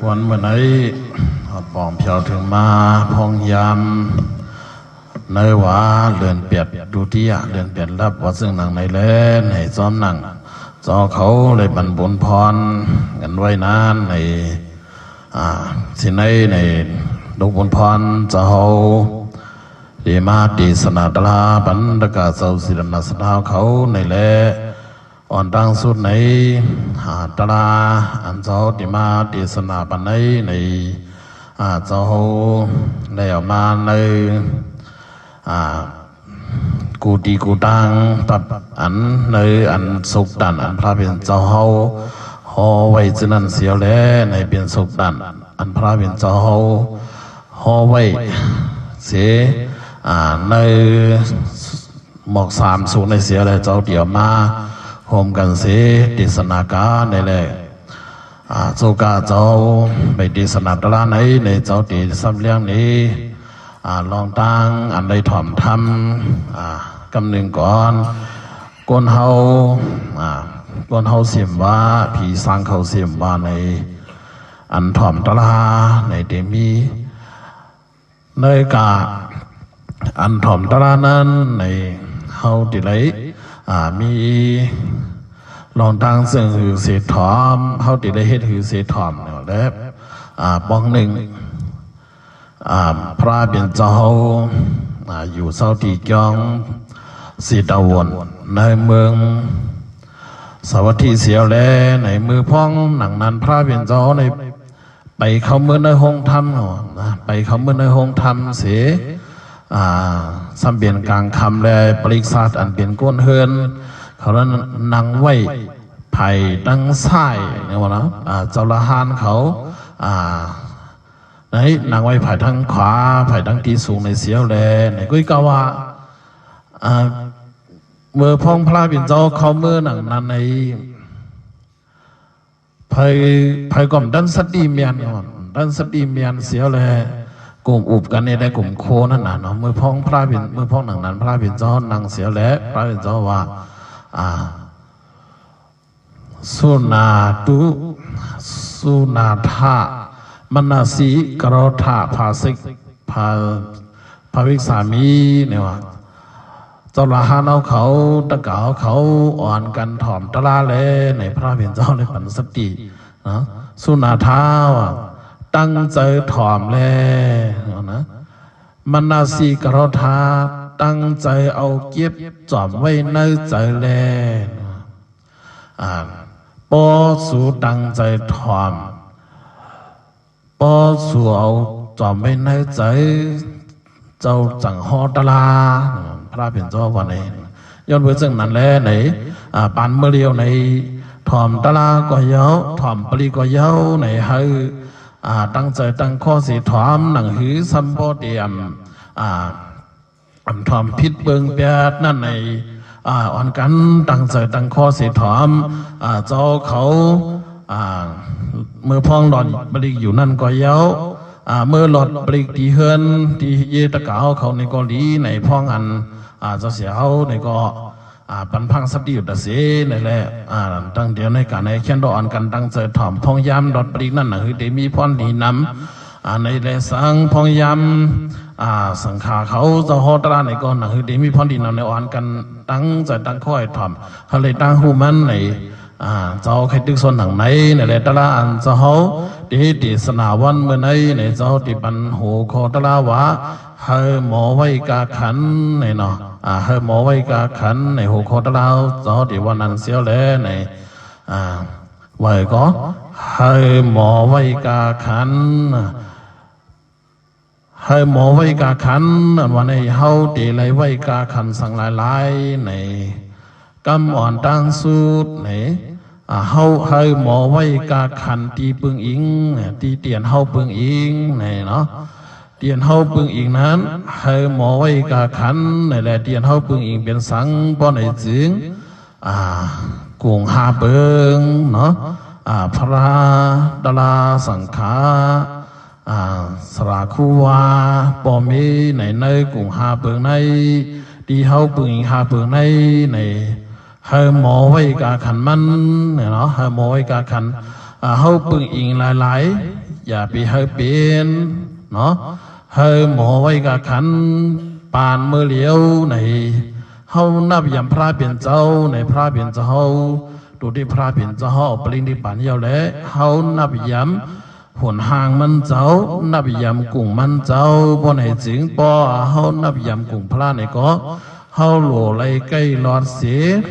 ວັນມື້ໃນ ຮອດປອງພຽວເຖິງມາພອງຍາມ ໃນວາເດືອນແປດດຸຕິຍະ ເດືອນແປດລັບ ວ່າເຊິ່ງໜັງໃນແລ ໃຫ້ຊ້ອມໜັງ ເຈົ້າເຂົາໄດ້ບັນບຸນພອນກັນໄວ້ນານໃນ ອ່າ ຊິໃນ ໃນດົກບຸນພອນເຈົ້າເຮົາ ທີ່ມາເທສະນາຕະລາບັນດາກາເຈົ້າສິລະນະສະດາເຂົາໃນແລ ອ່ອນຕັ້ງສຸດໃນ ອ່າ ຕະລາ ອັນເຈົ້າທີ່ມາເທສະນາປານໃນ ໃນ ອ່າ ເຈົ້າເຮົາໄດ້ເອົາມາໃນ ອ່າ ກູຕີກູຕາງ ປັບອັນໃນອັນສົກດັນ ອັນພະເປັນເຈົ້າເຮົາຫໍ່ໄວ້ຊື່ນັ້ນເສຍແລ ໃນເປັນສົກດັນ ອັນພະເປັນເຈົ້າເຮົາຫໍ່ໄວ້ເສ ອ່າ ໃນ ໝອກສາມສຸກໃນເສຍແລ ເຈົ້າຕຽມມາໂຮມກັນເສ ເທສະນາການໃນແລ ອ່າ ໂສກາເຈົ້າໄປເທສະນາຕະລາໃນ ໃນເຈົ້າເຕສຳລຽງນີ້ ອ່າ ລອງຕັ້ງອັນໄດ້ຖ່ອມທຳ ອ່າ ກຳໜຶ່ງກ່ອນ ຄົນເຮົາ ອ່າ ຄົນເຮົາເສມວ່າ ຜີສາງເຂົາເສມວ່າໃນ ອັນຖ່ອມຕະລາໃນເຕມີ ໃນກາອັນຖ່ອມຕະລານັ້ນໃນ ເຮົາທີ່ໄດ້ ອ່າ ມີລອງຕັ້ງເຊິ່ງຫືເສຖອມ ເຮົາທີ່ໄດ້ເຮັດຫືເສຖອມແລ້ວແລະ ອ່າ ປ່ອງໜຶ່ງ ອ່າ ພະເປັນເຈົ້າ ອ່າ ຢູ່ເຊົາທີ່ກຽງສີຕາວົນ ໃນເມືອງສາວັດຖີເສຍແລ ໃນມື້ພ້ອງໜັງນັ້ນ ພະເປັນເຈົ້າໃນ ໄປເຂົ້າເມືອໃນໂຮງທຳເນາະ ໄປເຂົ້າເມືອໃນໂຮງທຳເສ ອ່າ ສ່ຳເປັນກາງຄ່ຳແລ ປະລິກສາດອັນເປັນກົ້ນເຮືອນ ເຂົານັ້ນນັ່ງໄວ້ພາຍທາງຊ້າຍ ແມ່ນບໍ່ລະ ອ່າ ເຈົ້າລະຫານເຂົາ ອ່າ ໃນນັ່ງໄວ້ພາຍທາງຂວາ ພາຍທາງທີ່ສູງໃນເສຍແລ ໃນກຸ້ຍກາວ່າ ອ່າ ເມື່ອພ້ອງພະເປັນເຈົ້າເຂົ້າເມືອໜັງນັ້ນໃນ ໃຜ ໃຜກໍບໍ່ທັນສະຕິແມ່ນ ທັນສະຕິແມ່ນເສຍແລ ກົມອຸບກັນໃນ ໃນກົມໂຄນັ້ນນະເນາະ ເມື່ອພ້ອງພະເປັນ ເມື່ອພ້ອງໜັງນັ້ນ ພະເປັນເຈົ້ານັ່ງເສຍແລ ພະເປັນເຈົ້າວ່າ ອ່າ ສຸນາຕຸ ສຸນາທະ ມະນະສິ ກະໂຣທະ ພາສິກ ພາ ພາວິກສາມີ ແນວວ່າ ເຈົ້າລະຫານເອົາເຂົາ ຕະກາວເຂົາ ອ່ອນກັນຖ່ອມຕະລາແລ ໃນພະເປັນເຈົ້າໄດ້ປັນສະຕິເນາະ ສຸນາທາວ່າ ຕັ້ງໃຈຖ່ອມແລ ນະ ມະນະສິ ກະໂຣທາ ຕັ້ງໃຈເອົາເກັບຈອມໄວ້ໃນໃຈແລ ອ່າ ພໍສູຕັ້ງໃຈຖ່ອມ ພໍສູເອົາຈອມໄວ້ໃນໃຈ ເຈົ້າຈັ່ງຫໍ່ຕະລາ ພະເປັນເຈົ້າວ່າໃນ ຍ້ອນເພາະເຊິ່ງນັ້ນແລໃນ ອ່າ ປານມື້ລຽວໃນ ຖ່ອມຕະລາກໍເຍົາ ຖ່ອມປະລິກກໍເຍົາໃນ ໃຫ້ ອ່າ ຕັ້ງໃຈຕັ້ງຄໍເສຖອມ ໜັງຫືສຳພໍຕຽມ ອ່າ ອຳ ຖ່ອມຜິດເບິ່ງແປດນັ້ນໃນ ອ່າ ອ່ອນກັນຕັ້ງໃຈຕັ້ງຄໍເສຖອມ ອ່າ ເຈົ້າເຂົາ ອ່າ ເມື່ອພ້ອງລອດປະລິກຢູ່ນັ້ນກໍເຍົາ ອ່າ ເມື່ອລອດປະລິກທີ່ເຮືອນທີ່ເຢຕະກາວເຂົາໃນກໍດີ ໃນພ້ອງອັນ ອ່າ ເຈົ້າເສຍເຮົາໃນກໍ ອ່າ ປັນພັງສະຕິຢູ່ຕະເສໃນແລ ອ່າ ຕັ້ງດຽວໃນການໃນຂຽນດອກອັນກັນຕັ້ງໃຈຖ່ອມ ພ້ອງຍາມລອດປະລິກນັ້ນນະ ຄືໄດ້ມີພອນດີນຳ ອ່າ ໃນແລສັງ ພ້ອງຍາມ ອ່າ ສັງຂາເຂົາ ເຈົ້າຫໍ່ຕະລາໃນກໍນະ ຄືໄດ້ມີພອນດີນຳໃນອ່ອນກັນຕັ້ງໃຈຕັ້ງຄໍໃຫ້ຖ່ອມ ເຮົາເລີຍຕັ້ງຮູ້ມັນໃນ ອ່າ ເຈົ້າໄຄຕຶກສົນໜັງໃນ ໃນແລຕະລາອັນເຈົ້າເຮົາໄດ້ເທສະໜາວັນມື້ໃນ ໃນເຈົ້າທີ່ປັນຫົວຂໍ້ຕະລາວ່າ ໃຫ້ໝໍໄວ້ກາຂັນ ໃນເນາະ ອ່າ ໃຫ້ໝໍໄວ້ກາຂັນ ໃນຫົວຂໍ້ຕະລາເຈົ້າທີ່ວ່ານັ້ນເສຍແລໃນ ອ່າ ໄວ້ກໍ ໃຫ້ໝໍໄວ້ກາຂັນ ໃຫ້ໝໍໄວ້ກາຂັນ ອັນວ່າໃນເຮົາເຕໄລໄວ້ກາຂັນສັງຫຼາຍໆ ໃນກຳອ່ອນຕັ້ງສຸດໃນ ອ່າ ເຮົາໃຫ້ໝໍໄວ້ກາຂັນທີ່ປຶງອີງ ທີ່ຕຽນເຮົາປຶງອີງໃນເນາະ ຕຽນເຮົາປຶງອີງນັ້ນ ໃຫ້ໝໍໄວ້ກາຂັນໃນແລ ຕຽນເຮົາປຶງອີງເປັນສັງ ເພາະໃນຈຶ່ງ ອ່າ ກຸງຫ້າເປິງເນາະ ອ່າ ພະຕະລາ ສັງຄາ ອ່າ ສະຫຼາຄູວາ ພໍ່ແມ່ໃນ ໃນກຸງຫ້າເປິງໃນ ທີ່ເຮົາປຶງອີງຫ້າເປິງໃນ ໃນ ໃຫ້ໝໍໄວ້ກາຂັນມັນເນາະ ໃຫ້ໝໍໄວ້ກາຂັນ ອ່າ ເຮົາປຶງອີງຫຼາຍ ຢ່າໄປໃຫ້ເປັນເນາະ ໃຫ້ໝໍໄວ້ກາຂັນປານມື້ຫຼຽວໃນ ເຮົານັບຢາມພະເປັນເຈົ້າໃນ ພະເປັນເຈົ້າເຮົາ ໂຕທີ່ພະເປັນເຈົ້າເຮົາເອົາປະລິນິບພານແລ້ວແຫຼະ ເຮົານັບຢາມຫົນທາງມັນເຈົ້າ ນັບຢາມກຸງມັນເຈົ້າ ບໍ່ໃນຈຶ່ງ ເພາະເຮົານັບຢາມກຸງພະໃນກໍ ເຮົາໂຫຼໄລໄກ່ລອດເສ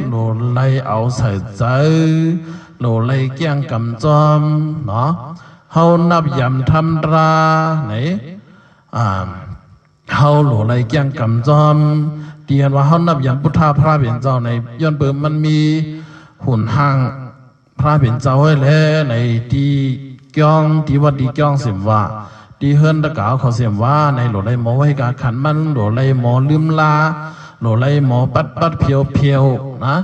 ໂຫຼໄລເອົາໃສ່ໃຈ ໂຫຼໄລແກ້ງກຳຈອມເນາະ ເຮົານັບຢາມທຳຕາໃນ ອ່າ ເຮົາໂຫຼໄລແກ້ງກຳຈອມ ທີ່ອັນວ່າເຮົານັບຢາມພຸດທະພະເປັນເຈົ້າໃນ ຍ້ອນເປີມັນມີຫົນທາງ ພະເປັນເຈົ້າໄວ້ແລໃນທີ່ກ້ອງ ທີ່ວັດທີ່ກ້ອງເສມວ່າ ທີ່ເຮືອນຕະກາວເຂົາເສມວ່າ ໃນໂຫຼໄລໝໍໄວ້ກາຂັນມັນ ໂຫຼໄລໝໍລືມລາ ໂຫຼໄລໝໍປັດປັດພຽວພຽວນະ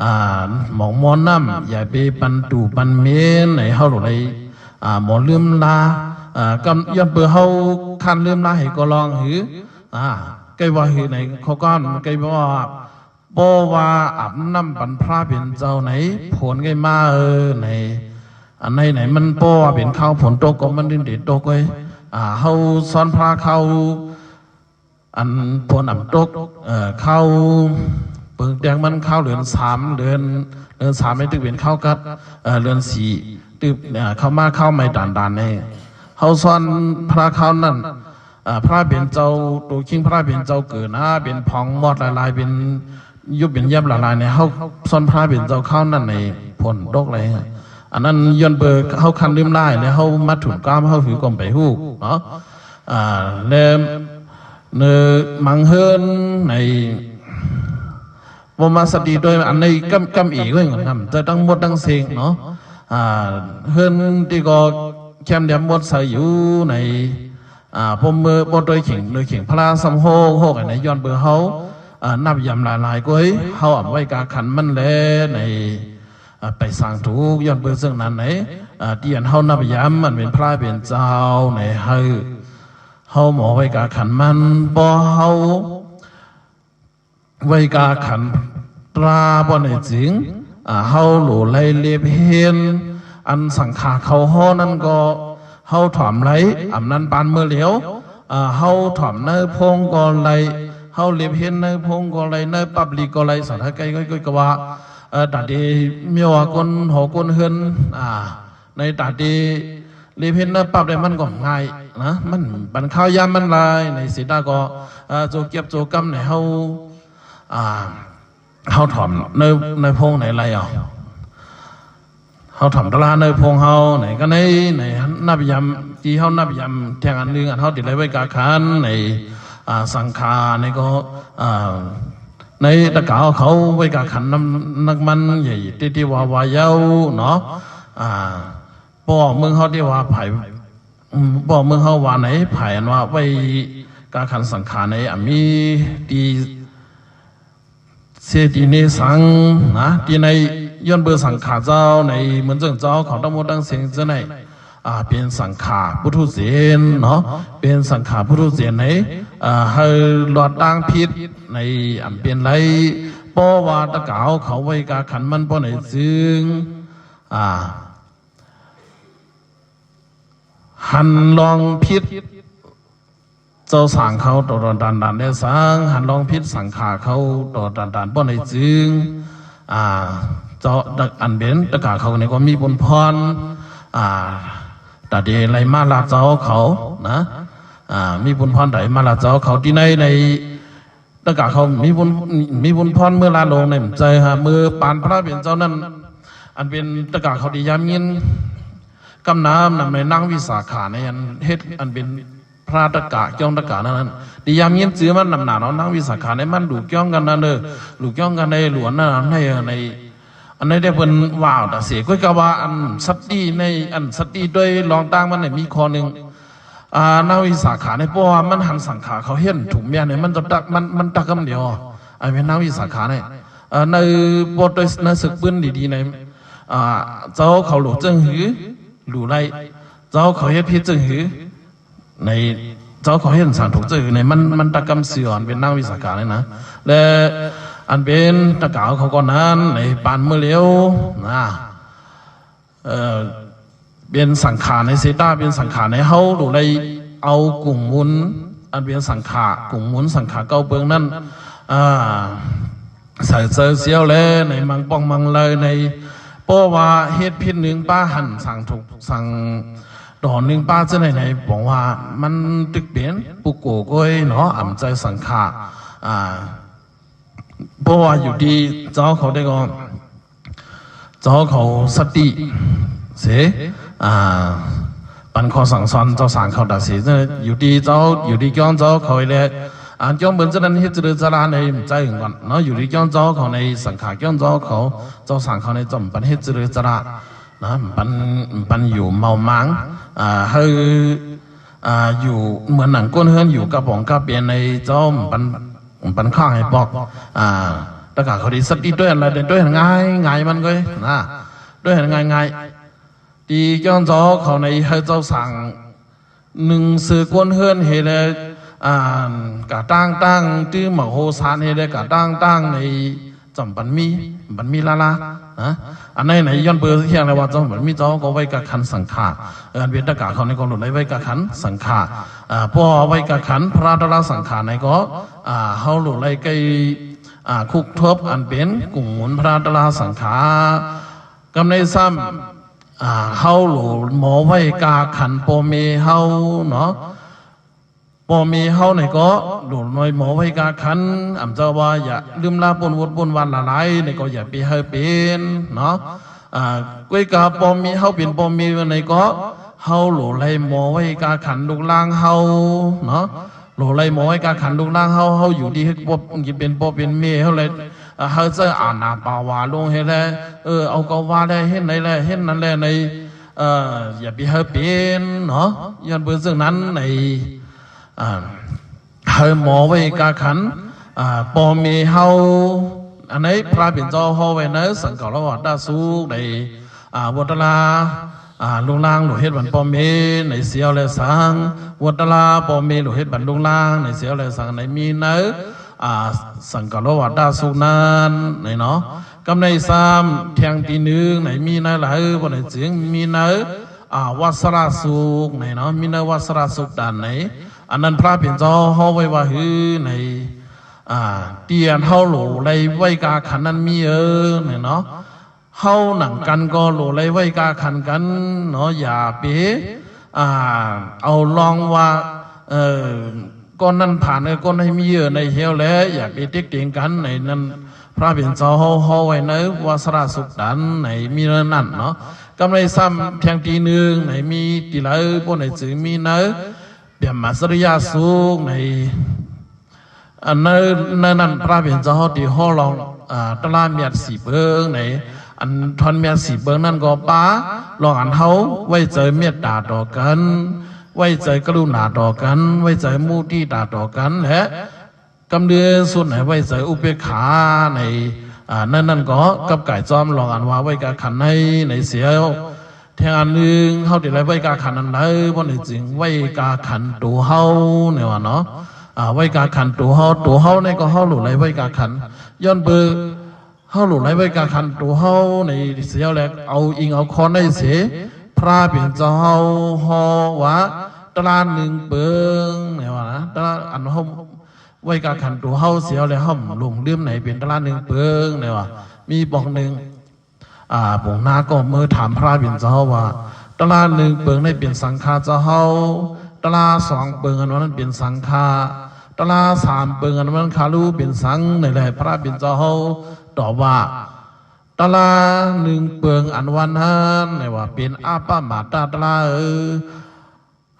ອ່າ ໝອງໝໍນ້ຳ ຢ່າໄປປັນຕູປັນເມນ ໃນເຮົາໂຫຼໄລ ອ່າ ໝໍລືມລາ ອ່າ ກຳ ຍ້ອນເປີເຮົາຂັນລືມລາໃຫ້ກໍລອງຫື ອ່າ ໄກວ່າຫືໃນຂໍ້ການ ໄກວ່າ ບໍ່ວ່າອາບນ້ຳປັນພະເປັນເຈົ້າໃນ ຝົນໄກມາເອີໃນ ອັນໃນໃນມັນບໍ່ວ່າເປັນຄາວຝົນຕົກກໍມັນດຶງໄດ້ຕົກເອີຍ ອ່າ ເຮົາຊ້ອນພະຄາວ ອັນຝົນອຳຕົກ ເອີ ຄາວເປິງແຕ່ງມັນຄາວເດືອນສາມ ເດືອນ ເດືອນສາມໃຫ້ຕຶກເປັນຄາວກັດ ເອີ ເດືອນສີ່ຕຶກ ເອີ ເຂົ້າມາຄາວໃໝ່ດານໆໃນ ເຮົາຊ້ອນພະຄາວນັ້ນ ອ່າ ພະເປັນເຈົ້າ ໂຕຄິງພະເປັນເຈົ້າເກີດນະ ເປັນພອງມອດຫຼາຍໆ ເປັນຍຸບເປັນແຍບຫຼາຍໆໃນ ເຮົາຊ້ອນພະເປັນເຈົ້າຄາວນັ້ນໃນ ຝົນຕົກຫຼາຍ ອັນນັ້ນຍ້ອນເບີເຮົາຄັນລືມຫຼາຍ ແລະ ເຮົາມາຖົມກ້າມ ເຮົາຫືກວມໄປຮູ້ເນາະ ອ່າ ແລະ ເນີມັງເຮີນໃນ ບໍ່ມາສະຕິດ້ວຍ ອັນໃນກຳ ກຳເອກເວີຍ ນຳໃຈທັງໝົດທັງເສັງເນາະ ອ່າ ເຮືອນທີ່ກໍແຄມແດມໝົດໃສຢູ່ໃນ ອ່າ ພວມເມີບໍ່ໂດຍເຄັ່ງ ໂດຍເຄັ່ງພະລາຊຳໂຮກ ໂຮກອັນໃນ ຍ້ອນເບີເຮົາ ອ່າ ນັບຢາມຫຼາຍໆ ກວ່າເຮົາອຳໄວ້ກາຂັນມັນແລໃນ ອ່າ ໄປສ້າງທຸກ ຍ້ອນເບີເຊິ່ງນັ້ນໃນ ອ່າ ທີ່ອັນເຮົານັບຢາມ ອັນເປັນພະເປັນເຈົ້າໃນ ໃຫ້ເຮົາໝໍໄວ້ກາຂັນມັນ ບໍ່ເຮົາ ໄວ້ກາຂັນຕາບໍ່ໃນຈິງ ອ່າ ເຮົາໂຫຼໄລເລັບເຫັນ ອັນສັງຂາເຂົາຫໍ້ນັ້ນກໍ ເຮົາຖອມໄລ ອຳນັ້ນປານເມີຫຼຽວ ອ່າ ເຮົາຖອມໃນໂພງກໍໄລ ເຮົາເລັບເຫັນໃນໂພງກໍໄລ ໃນປັບລິກກໍໄລ ສັນທະໄກກໍ ກໍວ່າ ເອີ ຕາເດ ແມ່ນວ່າຄົນຫໍຄົນເຮືອນ ອ່າ ໃນຕາເດ ເລັບເຫັນໃນປັບໄດ້ມັນກໍງ່າຍນະ ມັນບັນຄາວຍາມມັນຫຼາຍ ໃນເສດາກໍ ເອີ ໂຈກຽບໂຈກຳໃນເຮົາ ອ່າ ເຮົາຖອມໃນ ໃນໂພງໃນໄລເອົາ ເຮົາຖອມຕະລາໃນໂພງເຮົາໃນ ກໍໃນ ໃນນັບຢາມ ທີ່ເຮົານັບຢາມແທ່ງອັນໜຶ່ງ ອັນເຮົາທີ່ໄດ້ໄວ້ກາຂັນໃນ ອ່າ ສັງຂາໃນກໍ ອ່າ ໃນຕະກາວເຂົາໄວ້ກາຂັນນຳ ນັກມັນໃຫຍ່ທີ່ ທີ່ວ່າ ວ່າເຍົາເນາະ ອ່າ ບໍ່ເມືອງເຮົາທີ່ວ່າໃຜ ອືມ ບໍ່ເມືອງເຮົາວ່າໃນ ໃຜອັນວ່າໄວ້ກາຂັນສັງຂາໃນ ອາ ມີທີ່ ເສດອີເນສັງນະ ທີ່ໃນ ຍ້ອນເບີສັງຂາເຈົ້າໃນ ເໝືອນເຊິ່ງເຈົ້າເຂົາທັງໝົດທັງເສັງເຈົ້າໃນ ອ່າ ເປັນສັງຂາປຸຖຸເສນເນາະ ເປັນສັງຂາປຸຖຸເສນໃນ ອ່າ ໃຫ້ລອດຕ່າງຜິດໃນ ອຳເປັນໄລ ເພາະວ່າຕະກາວເຂົາໄວ້ກາຂັນມັນບໍ່ໃນຈຶ່ງ ອ່າ ຫັນລອງຜິດ ເຈົ້າສາງເຂົາໂຕຕອນຕານດານແດ່ສັງ ຫັນລອງຜິດສັງຂາເຂົາໂຕຕອນຕານບໍ່ໃນຈຶ່ງ ອ່າ ເຈົ້າ ອັນເປັນຕະກາເຂົານີ້ກໍມີບຸນພອນ ອ່າ ຕາເດໄລມາລາເຈົ້າເຂົານະ ອ່າ ມີບຸນພອນໄດມາລາເຈົ້າເຂົາທີ່ໃນ ໃນ ຕະກາເຂົາມີບຸນ ມີບຸນພອນເມື່ອລາດລົງໃນໃຈຫາ ເມື່ອປານພະເປັນເຈົ້ານັ້ນ ອັນເປັນຕະກາເຂົາໄດ້ຍາມຍິນ ກຳນານຳໃນນາງວິສາຂາໃນ ອັນເຮັດ ອັນເປັນພະຕະກາ ກ່ຽວຕະການັ້ນ ໄດ້ຍາມຍິນຊື່ມັນນຳໜາເນາະ ນາງວິສາຂາໃນ ມັນດູກ່ຽວກັນນັ້ນເດີ ດູກ່ຽວກັນໃນຫຼວນນັ້ນໃນ ໃນ ອັນໃດແດ່ເພິ່ນວ່າເອົາຕາເສ ກໍກະວ່າອັນສະຕິໃນ ອັນສະຕິໂດຍລອງຕ່າງມັນນີ້ມີຂໍ້ໜຶ່ງ ອ່າ ນາງວິສາຂາໃນ ເພາະວ່າມັນຫັນສັງຂາເຂົາເຫັນຖືກແມ່ນໃນ ມັນຈະຕັກ ມັນ ມັນຕັກກຳດຽວ ອັນແມ່ນນາງວິສາຂາໃນ ເອີ ໃນ ບໍ່ໂດຍ ໃນສຶກປືນດີໆໃນ ອ່າ ເຈົ້າເຂົາຫຼູເຈິງຫື ຫຼູໄລ ເຈົ້າເຂົາເຮັດຜິດເຈິງຫື ໃນເຈົ້າເຂົາເຫັນສານຖືກເຈີໃນ ມັນ ມັນຕະກຳເສືອນເປັນນາງວິສາຂາເລີຍນະ ແລະ ອັນເປັນຕະກາວເຂົາກ່ອນນັ້ນໃນປານມື້ຫຼຽວນະ ເອີ ເປັນສັງຂາໃນເສຕາ ເປັນສັງຂາໃນເຮົາ ໂດຍໄດ້ເອົາກຸງມູນ ອັນເປັນສັງຂາ ກຸງມູນສັງຂາເກົ້າເບິ່ງນັ້ນ ອາ ໃສ່ເຈີສຽວແລໃນມັງປ່ອງມັງເລີຍໃນ ເພາະວ່າເຮັດຜິດໜຶ່ງປາຫັນສັງທຸກສັງ ດອນໜຶ່ງປາເຈົ້າໃນໃນ ບອກວ່າມັນຕຶກເປັນປຸກໂກກ້ອຍເນາະ ອຳໃຈສັງຂາ ອາ ເພາະວ່າຢູ່ທີ່ເຈົ້າເຂົາໄດ້ກໍ ເຈົ້າເຂົາສະຕິເສ ອາ ປັນຂໍ້ສັ່ງສອນເຈົ້າສາງເຂົາຕາເສ ຢູ່ທີ່ເຈົ້າ ຢູ່ທີ່ກ້ອງເຈົ້າເຂົາແລ ອາ ກ້ອງເບິ່ງເຈົ້ານັ້ນເຮັດຈະເລີຈະລາໃນໃຈກ່ອນເນາະ ຢູ່ທີ່ກ້ອງເຈົ້າເຂົາໃນສັງຂາ ກ້ອງເຈົ້າເຂົາ ເຈົ້າສາງເຂົາໃນຈອມປັນເຮັດຈະເລີຈະລານະ ປັນ ປັນຢູ່ເມົາມາງ ອາ ໃຫ້ ອາ ຢູ່ເໝືອນໜັງກົ້ນເຮືອນ ຢູ່ກະປອງກະເປນໃນເຈົ້າ ປັນ ປັນຂ້າງໃຫ້ປອກ ອາ ຕະກາເຂົາດີສະຕິດ້ວຍອັນໃດ ດ້ວຍອັນງ່າຍ ງ່າຍມັນກໍນະ ດ້ວຍອັນງ່າຍໆ ທີ່ກ້ອງເຈົ້າເຂົາໃນໃຫ້ເຈົ້າສ້າງໜຶ່ງຊື່ກ້ນເຮືອນເຮັດແລ ອາ ກະຕ່າງໆ ຕື້ມະໂຫສານເຮັດແລ ກະຕ່າງໆ ໃນ ຈຳປັນມີ ບັນມີລາລາ ນະ ອັນໃນໃນຍ້ອນເປີຮຽງແລ້ວວ່າຈຳປັນມີເຈົ້າກໍໄວ້ກາຂັນສັງຂາ ເອີ ອັນເວນຕະກາເຂົາໃນກໍຫຼຸດໄດ້ໄວ້ກາຂັນສັງຂາ ອາ ເພາະໄວ້ກາຂັນພະຕະລາສັງຂາໃນກໍ ອາ ເຮົາຫຼຸດໄດ້ໃກ້ ອາ ຄຸກທົບອັນເປັນກຸງມູນພະຕະລາສັງຂາ ກຳໃນຊ້ຳ ອາ ເຮົາໂຫຼໝໍໄວ້ກາຂັນພໍ່ແມ່ເຮົາເນາະ ພໍ່ແມ່ເຮົາໃນກໍໂຫຼນ້ອຍໝໍໄວ້ກາຂັນ ອຳເຈົ້າວ່າຢ່າລືມລາປົນວົດປົນວານຫຼາຍໆ ໃນກໍຢ່າໄປໃຫ້ເປັນເນາະ ອາ ກ້ອຍກາພໍ່ແມ່ເຮົາເປັນພໍ່ແມ່ໃນກໍ ເຮົາໂຫຼໄລ່ໝໍໄວ້ກາຂັນລູກຫຼານເຮົາເນາະ ໂຫຼໄລ່ໝໍໄວ້ກາຂັນລູກຫຼານເຮົາ ເຮົາຢູ່ດີເຮັດບໍ່ເປັນພໍ່ເປັນແມ່ເຮົາແລ ເຮົາໃຊ້ອານາປາວາລົງໃຫ້ແລ ເອີ ເອົາກໍວ່າແລ ເຮັດໃດແລ ເຮັດນັ້ນແລໃນ ເອີ ຢ່າໄປໃຫ້ເປັນເນາະ ຍ້ອນເປັນເຊິ່ງນັ້ນໃນ ອາ ໃຫ້ໝໍໄວ້ກາຂັນ ອາ ພໍ່ແມ່ເຮົາ ອັນໃນພະເປັນເຈົ້າເຮົາໄວ້ໃນສັງກາລະວັດຕະສູດໃນ ອາ ວັດຕະລາ ອາ ລູກຫຼານໂຫຼເຮັດບັນພໍ່ແມ່ໃນສຽວແລສັງ ວັດຕະລາພໍ່ແມ່ໂຫຼເຮັດບັນລູກຫຼານໃນສຽວແລສັງໃນມີໃນ ອາ ສັງກາລະວັດຕະສູດນັ້ນໃນເນາະ ກຳໃນຊ້ຳແທ່ງທີໜຶ່ງໃນມີໃນຫຼາຍບໍ່ໃນຈຶ່ງມີໃນ ອາ ວັດສະລະສຸກໃນເນາະ ມີໃນວັດສະລະສຸກດ້ານໃນ ອັນນັ້ນພະເປັນເຈົ້າເຮົາໄວ້ວ່າຄືໃນ ອາ ທີ່ອັນເຮົາໂຫຼໄລ່ໄວ້ກາຂັນນັ້ນມີເອີໃນເນາະ ເຮົາໜັງກັນກໍໂຫຼໄລ່ໄວ້ກາຂັນກັນເນາະ ຢ່າໄປ ອາ ເອົາລອງວ່າ ເອີ ກ້ອນນັ້ນຜ່ານ ເອີ ກ້ອນໃຫ້ມີເອີໃນເຮວແລ ຢ່າໄປເຕັກເຕັງກັນໃນນັ້ນ ພະເປັນເຈົ້າເຮົາເຮົາໄວ້ໃນວັດສະລະສຸກດັນໃນມີເອີນັ້ນເນາະ ກຳໃນຊ້ຳແທ່ງທີໜຶ່ງໃນມີຕິໄລບໍ່ໃນຈຶ່ງມີໃນ ເປັນມາສະລິຍາສຸກໃນ ອັນໃນ ໃນນັ້ນພະເປັນເຈົ້າເຮົາທີ່ເຮົາລອງ ອາ ຕະລາແມັດສີ່ເບິ່ງໃນ ອັນທ່ອນແມັດສີ່ເບິ່ງນັ້ນກໍປາ ລອງອັນເຮົາໄວ້ໃຈເມດຕາຕໍ່ກັນ ໄວ້ໃຈກະລຸນາຕໍ່ກັນ ໄວ້ໃຈມຸທິຕາຕໍ່ກັນ ແລະ ກຳເນີນສຸດໃນໄວ້ໃຈອຸເປກຂາໃນ ອາ ໃນນັ້ນກໍກັບກາຍຈອມລອງອັນວ່າໄວ້ກາຂັນໃນ ໃນສຽວ ແທ່ງອັນໜຶ່ງ ເຮົາໄດ້ໄດ້ໄວ້ກາຂັນອັນໃດ ບໍ່ໄດ້ຈຶ່ງໄວ້ກາຂັນໂຕເຮົາ ແນວວ່າເນາະ ອາ ໄວ້ກາຂັນໂຕເຮົາ ໂຕເຮົາໃນກໍເຮົາໂຫຼໄດ້ໄວ້ກາຂັນ ຍ້ອນເບີເຮົາໂຫຼໄດ້ໄວ້ກາຂັນໂຕເຮົາໃນເສຍແລ້ວ ເອົາອີງເອົາຄອນໄດ້ເສ ພະເປັນເຈົ້າເຮົາເຮົາວ່າຕະລາໜຶ່ງເປີງ ແນວວ່ານະ ຕະລາອັນເຮົາໄວ້ກາຂັນໂຕເຮົາເສຍແລ້ວ ເຮົາຫຼົງລືມໃນເປັນຕະລາໜຶ່ງເປີງ ແນວວ່າ ມີປອກໜຶ່ງ ອາ ປົງນາກໍເມືອຖາມພະເປັນເຈົ້າວ່າ ຕະລາໜຶ່ງເປິງໃນເປັນສັງຂະເຈົ້າເຮົາ ຕະລາສອງເປິງອັນວ່ານັ້ນເປັນສັງຂະ ຕະລາສາມເປິງອັນວ່ານັ້ນຄາລຸເປັນສັງ ໃນແລພະເປັນເຈົ້າເຮົາຕອບວ່າ ຕະລາໜຶ່ງເປິງອັນວ່ານັ້ນ ໃນວ່າເປັນອະປະມາດຕະຕະລາເອີ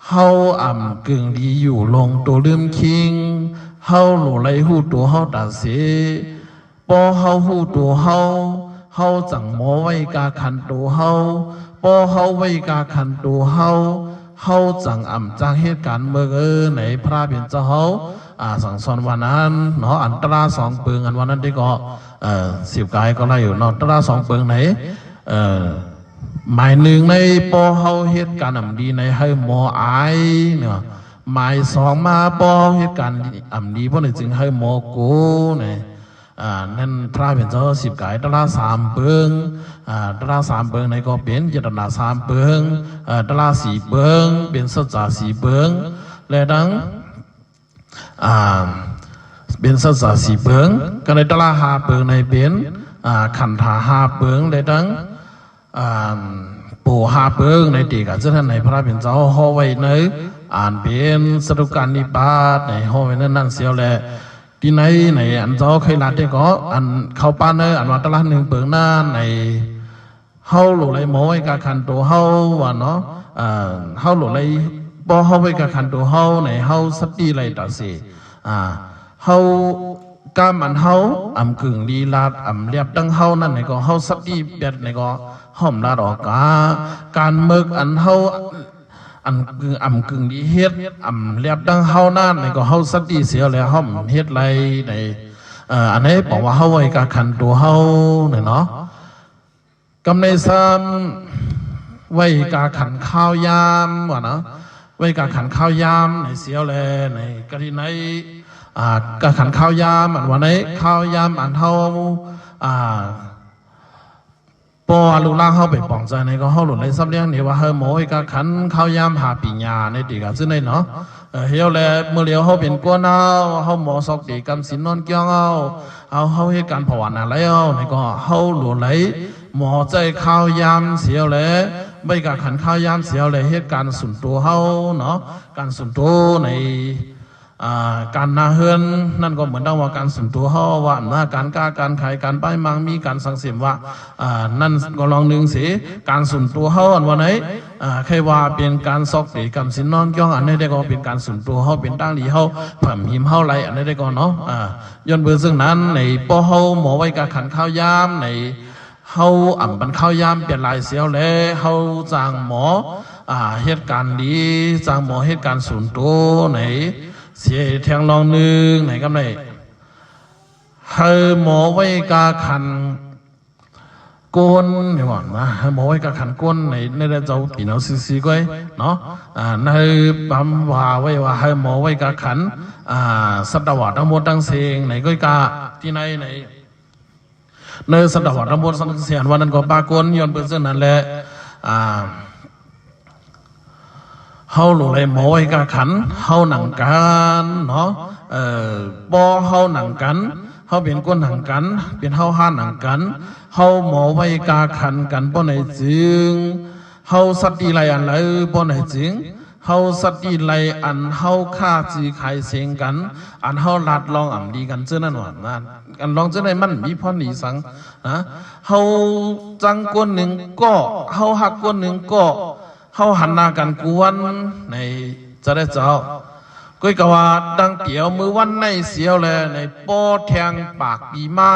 ເຮົາອຳກຶ່ງດີຢູ່ລົງໂຕລືມຄິງ ເຮົາໂຫຼໄລຮູ້ໂຕເຮົາຕາເສ ພໍເຮົາຮູ້ໂຕເຮົາ ເຮົາຈັ່ງໝໍໄວ້ກາຂັນໂຕເຮົາ ພໍເຮົາໄວ້ກາຂັນໂຕເຮົາ ເຮົາຈັ່ງອຳຈາກເຫດການເມີເອີ ໃນພະເປັນເຈົ້າເຮົາ ອາ ສັ່ງສອນວ່ານັ້ນເນາະ ອັນຕະລາສອງເປິງອັນວ່ານັ້ນເດກໍ ເອີ ສິບກາຍກໍໄດ້ຢູ່ເນາະ ຕະລາສອງເປິງໃນ ເອີ ໝາຍໜຶ່ງໃນປໍເຮົາເຮັດການອຳດີໃນໃຫ້ໝໍອາຍເນາະ ໝາຍສອງມາປໍເຮົາເຮັດການອຳດີ ເພາະໃນຈຶ່ງໃຫ້ໝໍໂກໃນ ອ່າ ນັ້ນພະເປັນເຈົ້າສິບກາຍ ຕະລາສາມເປິງ ອ່າ ຕະລາສາມເປິງໃນກໍເປັນເຈດຕະນາສາມເປິງ ເອີ ຕະລາສີ່ເປິງ ເປັນສັດຈະສີ່ເປິງ ແລະ ທັງ ອ່າ ເປັນສັດຈະສີ່ເປິງ ກໍໃນຕະລາຫ້າເປິງໃນເປັນ ອ່າ ຂັນທະຫ້າເປິງ ແລະ ທັງ ອ່າ ໂປຫ້າເປິງໃນຕີການເຊິ່ງນັ້ນໃນພະເປັນເຈົ້າເຮົາໄວ້ໃນ ອ່າ ເປັນສະດຸການນິບາດໃນເຮົາໄວ້ນັ້ນນັ້ນເສຍແລະ ທີ່ໃນ ໃນອັນເຈົ້າເຄີຍລາດແຕ່ກໍ ອັນເຂົ້າປານໃນອັນວ່າຕະລາໜຶ່ງເປິງນັ້ນໃນ ເຮົາໂລໄລໝໍໄວ້ກາຂັນໂຕເຮົາວ່າເນາະ ເອີ ເຮົາໂລໄລ ບໍ່ເຮົາໄວ້ກາຂັນໂຕເຮົາໃນເຮົາສະຕິໄລຕາເສ ອ່າ ເຮົາ ກາມອັນເຮົາອຳກຶ່ງລີລາດອຳລຽບດັ່ງເຮົານັ້ນໃນກໍເຮົາສະຕິແບດໃນກໍຫ້ອມລາດອອກກາ ການເມິກອັນເຮົາ ອັນກຶ່ງອຳກຶ່ງລີເຮັດອຳລຽບດັ່ງເຮົານັ້ນໃນກໍເຮົາສະຕິເສຍແລ້ວຫ້ອມເຮັດໄລໃນ ເອີ ອັນໃດບອກວ່າເຮົາໄວ້ກາຂັນໂຕເຮົາໃນເນາະ ກຳໃນຊ້ຳ ໄວ້ກາຂັນຄາວຍາມວ່ານະ ໄວ້ກາຂັນຄາວຍາມໃນເສຍແລໃນກະທີ່ໃນ ອ່າ ກາຂັນຄາວຍາມ ອັນວ່າໃນຄາວຍາມອັນເຮົາ ອ່າ ບໍ່ວ່າລູກຫຼານເຮົາໄປປອງໃຈໃນກໍເຮົາໂລໄລສຳລຽງນີ້ວ່າເຮົາໝໍໄວ້ກາຂັນຄາວຍາມຫາປີຍາໃນຕີກາຊື່ໃນເນາະ ເອີ ເຮົາແລເມື່ອລຽວເຮົາເປັນກົວນາວ ເຮົາໝໍຊອກເຕກຳສິນນອນກ້ຽງເຮົາ ເຮົາ ເຮົາເຮັດການພາວະນາແລ້ວໃນກໍເຮົາໂລໄລ ໝໍໃຈຄາວຍາມເສຍແລ ໄວ້ກາຂັນຄາວຍາມເສຍແລ ເຮັດການສ່ວນໂຕເຮົາເນາະ ການສ່ວນໂຕໃນ ອ່າ ການນາເຮືອນນັ້ນກໍເໝືອນດັ່ງວ່າການສ່ວນໂຕເຮົາວ່ານະ ການຄ້າການຂາຍ ການບາຍໝາງມີ ການສັງເສມວ່າ ອ່າ ນັ້ນກໍລອງໜຶ່ງເສ ການສ່ວນໂຕເຮົາອັນວ່າໃນ ອ່າ ໃຄວ່າເປັນການຊອກເຕກຳສິນນອນກ້ຽງ ອັນໃດກໍເປັນການສ່ວນໂຕເຮົາ ເປັນຕາງດີເຮົາ ຜຳຫິມເຮົາໄລ ອັນໃດກໍເນາະ ອ່າ ຍ້ອນເບິ່ງເຊິ່ງນັ້ນໃນ ພໍເຮົາໝໍໄວ້ກາຂັນຄາວຍາມໃນ ເຮົາອຳບັນຄາວຍາມປ່ຽນລາຍເສຍແລ ເຮົາຈ້າງໝໍ ອ່າ ເຮັດການດີ ຈ້າງໝໍເຮັດການສ່ວນໂຕໃນ ເສຍແທງລອງໜຶ່ງໃນກຳໃນ ເຮົາໝໍໄວ້ກາຂັນ ໂກນ ນີ້ວ່ານະ ເຮົາໝໍໄວ້ກາຂັນໂກນໃນ ໃນເຈົ້າປີເນາະ ຊື່ໆ ກ້ອຍເນາະ ອ່າ ໃນບຳວ່າໄວ້ວ່າເຮົາໝໍໄວ້ກາຂັນ ອ່າ ສັດຕະວະທັງໝົດທັງເສັງໃນ ກ້ອຍກາ ທີ່ໃນ ໃນ ໃນສັດຕະວະທັງໝົດທັງເສັງວ່ານັ້ນກໍປາກົນ ຍ້ອນເປັນເຊັ່ນນັ້ນແຫຼະ ອ່າ ເຮົາໂລໄລໝໍໄວ້ກາຂັນ ເຮົາໜັງກັນເນາະ ເອີ ບໍ່ເຮົາໜັງກັນ ເຮົາເປັນຄົນໜັງກັນ ເປັນເຮົາຫ້າໜັງກັນ ເຮົາໝໍໄວ້ກາຂັນກັນ ບໍ່ໃນຈຶ່ງ ເຮົາສະຕິໄລອັນໃດ ບໍ່ໃນຈຶ່ງ ເຮົາສະຕິໄລອັນເຮົາຄ້າຊື້ຂາຍເສັງກັນ ອັນເຮົາລາດລອງອຳດີກັນເຊິ່ງນັ້ນວ່າ ອັນລອງເຊິ່ງໃດມັນມີພອນດີສັງນະ ເຮົາຈັງຄົນໜຶ່ງກໍ ເຮົາຮັກຄົນໜຶ່ງກໍ ເຮົາຫັນໜ້າກັນກວນໃນຈະໄດ້ເຈົ້າ ກ້ອຍກະວ່າດັ່ງດຽວມື້ວັນໃນເສຍແລໃນ ປໍແທງປາກປີມາ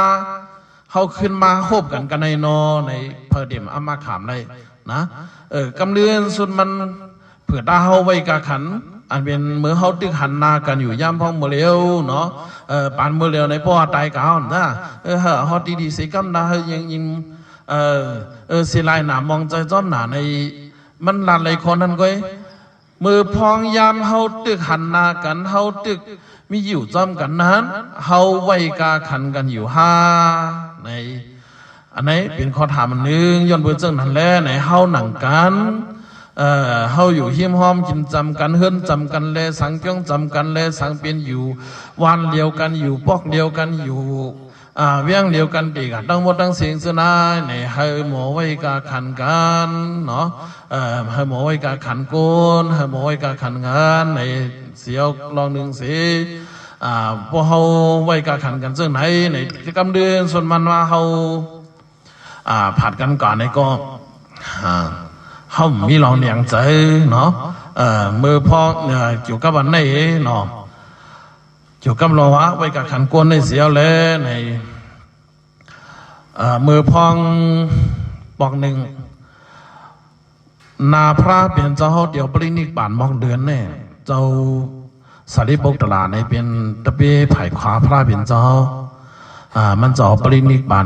ເຮົາຂຶ້ນມາໂຮບກັນກັນໃນນອ ໃນເພີເດັມອາມາຂາມໄດ້ນະ ເອີ ກຳເລື່ອນສຸດມັນ ເພື່ອຕາເຮົາໄວ້ກາຂັນ ອັນເປັນເມື່ອເຮົາຕຶກຫັນໜ້າກັນຢູ່ຍາມພ້ອງມື້ລຽວເນາະ ເອີ ປານມື້ລຽວໃນພໍ່ຕາຍການະ ເອີ ເຮົາ ເຮົາດີໆ ເສກຳນາ ເຮົາຍິງ ຍິງ ເອີ ເອີ ເສລາຍໜາມອງໃຈຈ້ອມໜາໃນ ມັນລາດໄລຄອນນັ້ນກ້ອຍ ເມື່ອພ້ອງຍາມເຮົາຕຶກຫັນໜ້າກັນ ເຮົາຕຶກມີຢູ່ຈ້ອມກັນນັ້ນ ເຮົາໄວ້ກາຂັນກັນຢູ່ຫາໃນ ອັນໃດເປັນຂໍ້ຖາມອັນໜຶ່ງ ຍ້ອນເບິ່ງເຊິ່ງນັ້ນແລໃນ ເຮົາໜັງກັນ ເອີ ເຮົາຢູ່ຮິມຮ່ອມກິນຈຳກັນ ເຮືອນຈຳກັນແລສັງ ກຽງຈຳກັນແລສັງ ເປັນຢູ່ບ້ານດຽວກັນ ຢູ່ປອກດຽວກັນ ຢູ່ ອ່າ ວຽງດຽວກັນ ຕີກັນທັງໝົດທັງເສັງເຊິ່ງນາໃນ ໃຫ້ໝໍໄວ້ກາຂັນກັນເນາະ ເອີ ໃຫ້ໝໍໄວ້ກາຂັນໂກນ ໃຫ້ໝໍໄວ້ກາຂັນງານໃນ ສຽວລອງໜຶ່ງເສ ອ່າ ພວກເຮົາໄວ້ກາຂັນກັນເຊິ່ງໃດໃນ ກຳເດືອນສ່ວນມັນວ່າເຮົາ ອ່າ ຜັດກັນກາໃນກໍ ອ່າ ເຮົາມີລອງແນງໃຈເນາະ ເອີ ເມື່ອພໍ ເອີ ກ່ຽວກັບອັນໃດເນາະ ກ່ຽວກັບລອງວ່າໄວ້ກາຂັນໂກນໃນສຽວແລໃນ ເອີ ເມື່ອພ້ອງປອກໜຶ່ງ ນາພະເປັນເຈົ້າເຮົາດຽວປະລິນິບານໝອກເດືອນແນ່ ເຈົ້າສາລີປຸກຕະລາໃນເປັນຕະເປພາຍຂວາພະເປັນເຈົ້າ ອ່າ ມັນຈະອອກປະລິນິບານ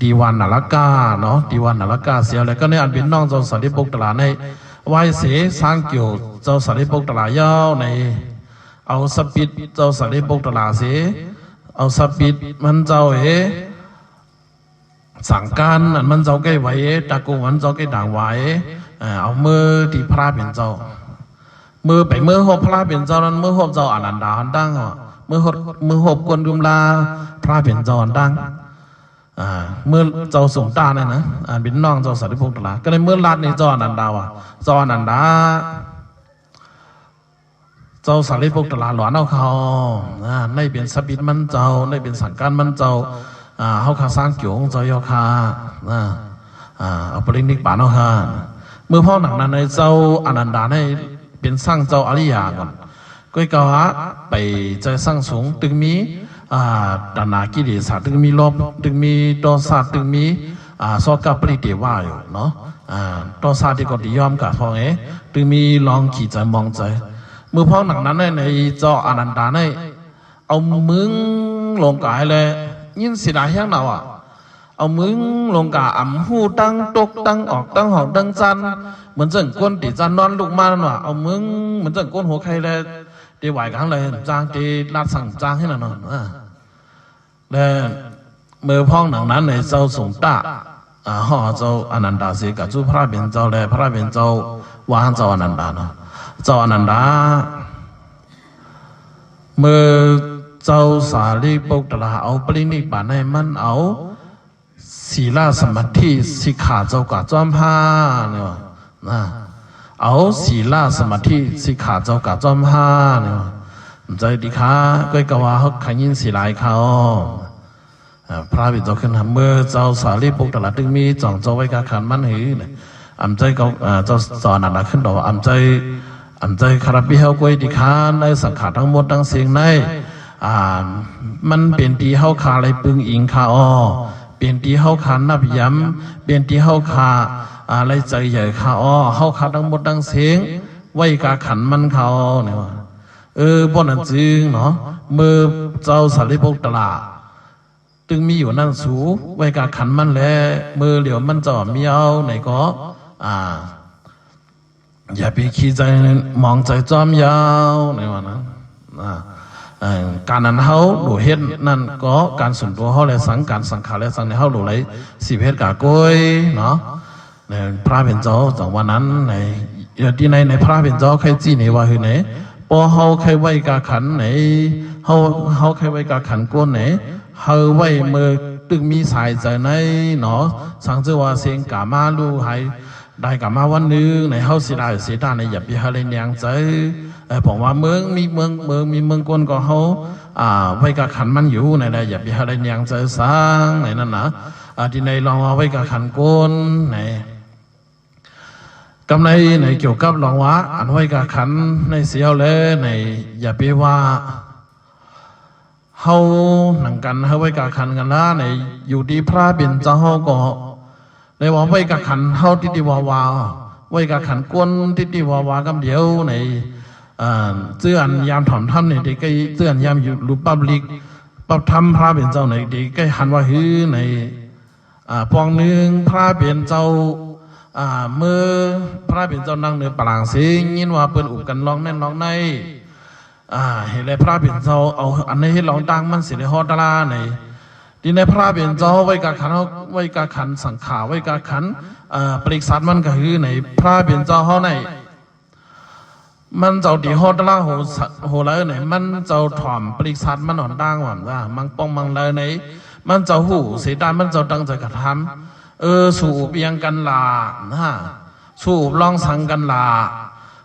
ທີ່ວັນນາລະກາເນາະ ທີ່ວັນນາລະກາເສຍແລ້ວ ກໍໃນອັນເປັນນ້ອງເຈົ້າສາລີປຸກຕະລາໃນ ໄຫວ້ເສສ້າງກິວເຈົ້າສາລີປຸກຕະລາຍາວໃນ ເອົາສະປິດເຈົ້າສາລີປຸກຕະລາເສ ເອົາສະປິດມັນເຈົ້າເອ ສັງການອັນມັນເຈົ້າໄກ່ໄຫວເອ ຕະກຸງມັນເຈົ້າໄກ່ດາງຫວາເອ ເອົາມືທີ່ພະເປັນເຈົ້າ ມືໄປມືຮົບພະເປັນເຈົ້ານັ້ນ ມືຮົບເຈົ້າອານັນດາອັນຕັ້ງ ມືຮົບ ມືຮົບກົນດຸມລາພະເປັນເຈົ້າອັນຕັ້ງ ເມືອເຈົ້າສຸງຕານັ້ນນະ ອັນເປັນນ້ອງເຈົ້າສາລີປຸດຕະລາ ກໍໃນເມື່ອລັດນີ້ເຈົ້າອານັນດາວ່າ ເຈົ້າອານັນດາ ເຈົ້າສາລີປຸດຕະລາຫຼວງເອົາເຂົາ ນາ ໃນເປັນສະປິດມັນເຈົ້າ ໃນເປັນສັງການມັນເຈົ້າ ເຮົາຂ້າສ້າງກິວຂອງເຈົ້າເຈົ້າຂ້າ ນາ ເອົາປະລິນິບພານເອົາຂ້າ ເມື່ອພ້ອມໜັງນັ້ນໃນເຈົ້າອານັນດາໃນເປັນສ້າງເຈົ້າອະລິຍະກ່ອນ ກ້ອຍກາວາໄປໃຈສ້າງສູງ ຕຶງມີ ອ່າ ຕັນຫາກິເລສາ ຕຶງມີໂລບ ຕຶງມີໂທສະ ຕຶງມີ ອ່າ ໂສກະປະລິເທວະຢູ່ເນາະ ອ່າ ໂທສະທີ່ກໍຕິຍອມກະພອງເອ ຕຶງມີລອງຂີ້ໃຈມອງໃຈ ມື້ພ້ອມໜັງນັ້ນໃນເຈົ້າອານັນດາໃນ ເອົາມຶງລົງກາຍແລະ ຍິນສີດາແຮງໜາວ ເອົາມຶງລົງກາອຳ ຫູຕັ້ງຕົກຕັ້ງອອກຕັ້ງຫ້ອງຕັ້ງຊັ້ນ ເໝືອນເຊິ່ງຄົນທີ່ຈະນອນລຸກມານັ້ນວ່າ ເອົາມຶງ ເໝືອນເຊິ່ງຄົນຫົວໄຂ້ແລະ ທີ່ຫວາຍກາງເລີຍ ຈ້າງທີ່ລາດສັງຈ້າງໃຫ້ນັ້ນເນາະ ແລະ ເມື່ອພ້ອມໜັງນັ້ນໃນເຈົ້າສົງຕະ ຮອດເຈົ້າອານັນດາເສກະຈຸພະເປັນເຈົ້າ ແລະ ພະເປັນເຈົ້າວ່າເຈົ້າອານັນດາເນາະ ເຈົ້າອານັນດາ ເມື່ອເຈົ້າສາລີປຸດຕະລາເອົາປະລິນິບພານໃນມັນເອົາ ສີລະສະມາທິສິກຂາເຈົ້າກະຈອມຫາ ເນາະ ເອົາສີລະສະມາທິສິກຂາເຈົ້າກະຈອມຫາ ເນາະ ໃຈດີຄະ ກ້ອຍກາວາເຮົາຂະຍິນສີລາຍເຂົາ ພະເປັນເຈົ້າຂຶ້ນຫາ ເມື່ອເຈົ້າສາລີປຸດຕະລາຕຶງມີຈອງເຈົ້າໄວກາຂັນມັນຫື ອຳໃຈເຂົາ ເຈົ້າສອນອັນນະຂຶ້ນດອກວ່າ ອຳໃຈ ອຳໃຈຄາລະປິເຮົາກ້ອຍດີຄະ ໃນສັງຂາທັງໝົດທັງເສັງໃນ ມັນເປັນທີ່ເຮົາຄາໄດ້ປຶງອີງຄະອໍ ເປັນທີ່ເຮົາຄານັບຢຳ ເປັນທີ່ເຮົາຄາໄດ້ໃຈໃຫຍ່ຄະອໍ ເຮົາຄາທັງໝົດທັງເສັງ ໄວກາຂັນມັນຄະອໍ ເນາະ ເອີ ບໍ່ນັ້ນຈຶ່ງເນາະ ເມື່ອເຈົ້າສາລີປຸດຕະລາ ຕຶງມີຢູ່ນັ້ນສູ ໄວກາຂັນມັນແລ ເມື່ອຫຼຽວມັນຈອມມີເອົາໃນກໍ ອ່າ ຢ່າໄປຂີ້ໃຈມອງໃຈຈອມຍາວ ໃນວ່ານັ້ນ ອ່າ ເອີ ການອັນເຮົາຫຼູເຮັດນັ້ນກໍການສ່ວນຕົວເຮົາແລສັງ ການສັງຂາແລສັງໃນເຮົາຫຼູໄລສິເຮັດກາໂກຍເນາະ ພະເປັນເຈົ້າຈັ່ງວ່ານັ້ນ ໃນທີ່ໃນ ໃນພະເປັນເຈົ້າໄຄຈີໃນວ່າຄືໃນ ພໍເຮົາໄຄໄວກາຂັນໃນ ເຮົາ ເຮົາໄຄໄວກາຂັນກົນໃນ ເຮົາໄວເມື່ອຕຶກມີສາຍໃຈໃນເນາະ ສັງເຈີວ່າເສັງກາມາລູໄຮ ໄດ້ກາມາວັນໜຶ່ງໃນ ເຮົາເສຍດາຍເສຍດາໃນ ຢ່າໄປເຮັດໃຫ້ແນງໃຈ ເອີ ເພາະວ່າເມືອງມີເມືອງ ເມືອງມີເມືອງກົນກໍເຮົາ ອ່າ ໄວກາຂັນມັນຢູ່ໃນ ຢ່າໄປເຮັດໃຫ້ແນງໃຈສັງໃນນັ້ນນະ ອ່າ ທີ່ໃນລອງວ່າໄວກາຂັນກົນໃນ ກຳໃນ ໃນກ່ຽວກັບລອງວ່າ ອັນໄວກາຂັນໃນເສຍແລໃນ ຢ່າໄປວ່າ ເຮົາໜັງກັນ ເຮົາໄວກາຂັນກັນລະໃນ ຢູ່ທີ່ພະເປັນເຈົ້າເຮົາກໍ ແລວ່າໄວກາຂັນເຮົາຕິຕິວາວາ ໄວກາຂັນກົນຕິຕິວາວາກຳດຽວໃນ ເອີ ເຈື່ອນຍາມຖອມທຳໃນ ຕິໄກເຈື່ອນຍາມຢູ່ລຸບປັບລິກ ປັບທຳພະເປັນເຈົ້າໃນ ຕິໄກຫັນວ່າ ຄືໃນ ອ່າ ພວງໜຶ່ງພະເປັນເຈົ້າ ອ່າ ເມື່ອພະເປັນເຈົ້ານັ່ງເໜືອປະລາງເສງ ຍິນວ່າເພິ່ນອຸບກັນລອງແມ່ນລອງໃນ ອ່າ ເຮັດແລພະເປັນເຈົ້າເອົາອັນໃນເຮັດລອງຕັ້ງມັນຊິໄດ້ຮອດຕະລາໃນ ທີ່ໃນພະເປັນເຈົ້າໄວກາຂັນ ເຮົາໄວກາຂັນສັງຂາ ໄວກາຂັນ ເອີ ປະລິກສັດມັນກໍຄືໃນພະເປັນເຈົ້າເຮົາໃນ ມັນເຈົ້າທີ່ຮອດຕະລາໂຫ ໂຫລາເອີ ໃນມັນເຈົ້າຖອມປະລິກສັດມັນອ່ອນຕ່າງວ່າ ມັງປ້ອງມັງລາຍໃນ ມັນເຈົ້າຮູ້ເສດາ ມັນເຈົ້າຕັ້ງໃຈກະທຳ ເອີ ສູ້ອຽງກັນລະນະ ສູ້ລອງສັງກັນລະ